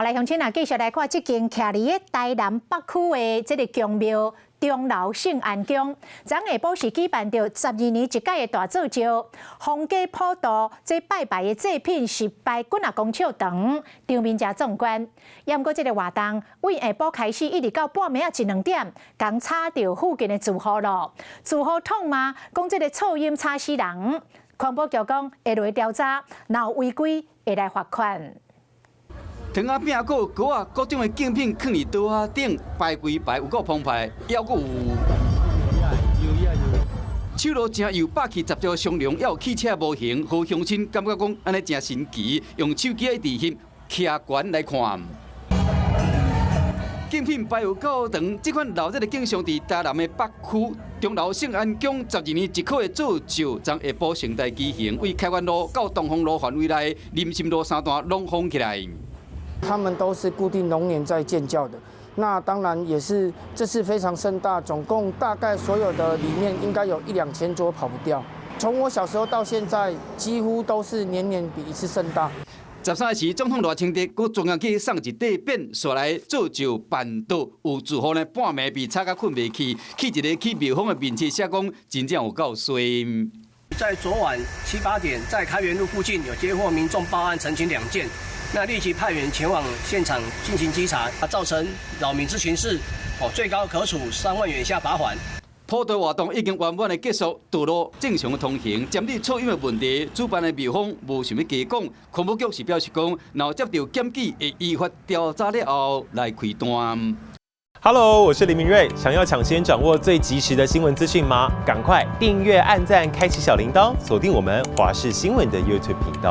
來，鄉親啊，繼續來看這間徛佇咧台南北區的這个宮廟中樓聖安宮，昨下晡是舉辦著12年一屆的大做醮，逢假普渡，這拜拜的祭品是排幾若公尺長，場面誠壯觀。毋過這个活動對下晡開始，一直到半暝仔一兩點，共吵著附近的住戶咯。住戶痛罵，講這个噪音吵死人。環保局講會來調查，若有違規會來罰款。糖仔餅閣有糕仔，各種的敬品囥佇桌仔頂，排規排有夠澎湃，猶閣有。手路誠幼，百去十條雙龍，猶有汽車模型，予鄉親感覺講按呢誠神奇，用手機一直翕，徛懸來看。敬品排有夠長，這款鬧熱的景象佇台南的北區中樓聖安宮12年一考的做醮，昨下晡盛大舉行，對開元路到東風路範圍內，林森路三段攏封起來。他們都是固定龍年在建醮的，那當然也是這次非常盛大，總共大概所有的裡面應該有一兩千桌跑不掉。從我小時候到現在，幾乎都是年年比一次盛大。13時，總統賴清德閣專工去送一塊匾，煞來做醮辦桌，有住戶呢半暝被吵甲睏袂去，去一个去廟方的面前寫講，真正有夠衰。在昨晚七八點，在開元路附近有接獲民眾報案澄清兩件。那立即派員前往現場進行稽查，造成擾民之情事，哦，最高可處3萬元以下罰款。普渡活動已經圓滿的結束，道路正常通行。針對噪音的問題，主辦的廟方無想欲加講，環保局是表示講，若有接到檢舉，會依法調查了後來開單。 Hello，我是林明瑞，想要搶先掌握最及時的新聞資訊嗎？趕快訂閱、按讚、開啟小鈴鐺，鎖定我們華視新聞的 YouTube 頻道。